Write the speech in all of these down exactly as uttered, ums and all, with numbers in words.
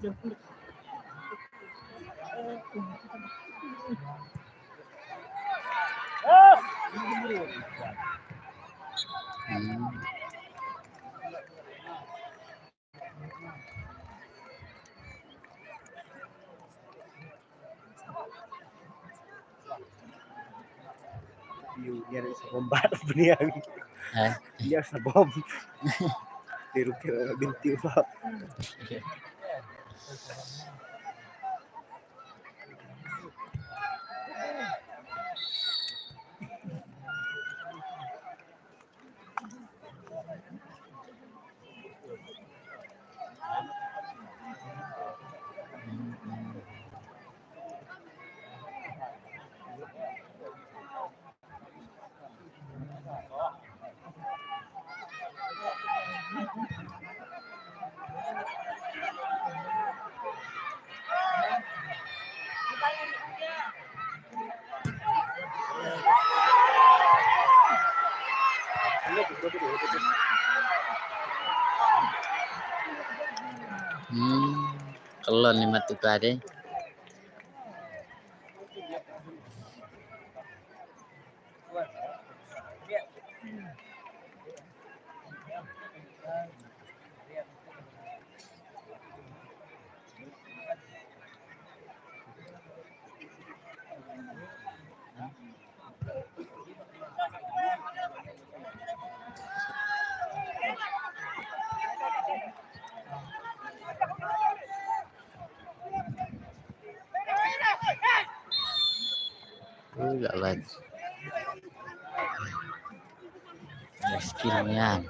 Yu, yu sa bom bat bniang. Eh? Yu sa bom. Di rukir binti ba. Hmm, kyllon ïa i Matuka de. Ui, la lait. Skill nian.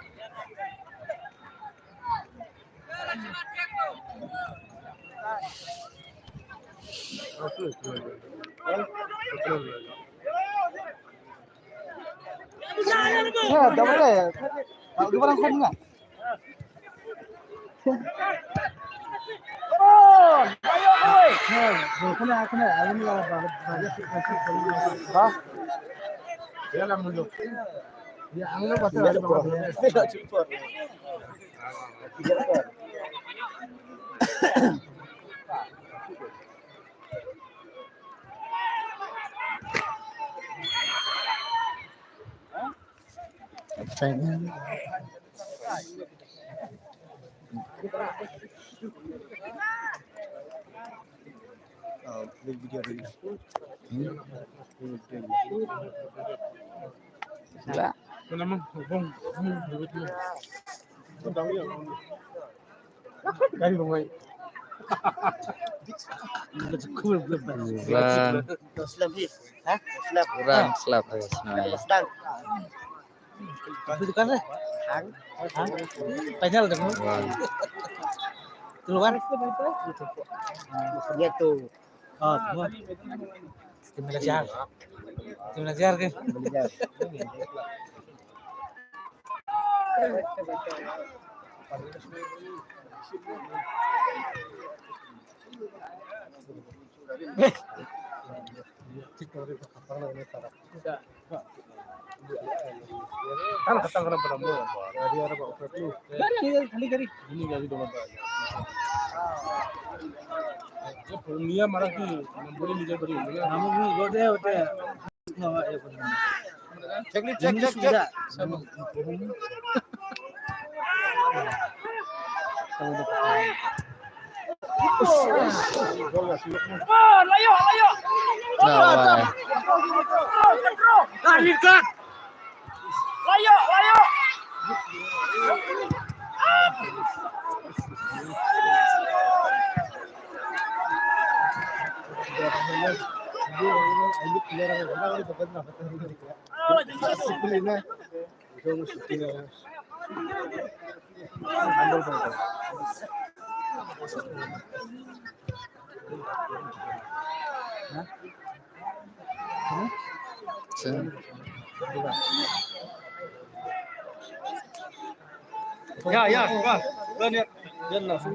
Ya, double ya. Double ang kena. Ran. Ran slap. Ran slap. Itu kan deh. Hang. Hang. Final deh. Ran. Keluar. Dia tuh. Oh, tuh. Tim Malaysia. Tim Malaysia ke? Ya, ya, wah. Kan ya. Dia langsung.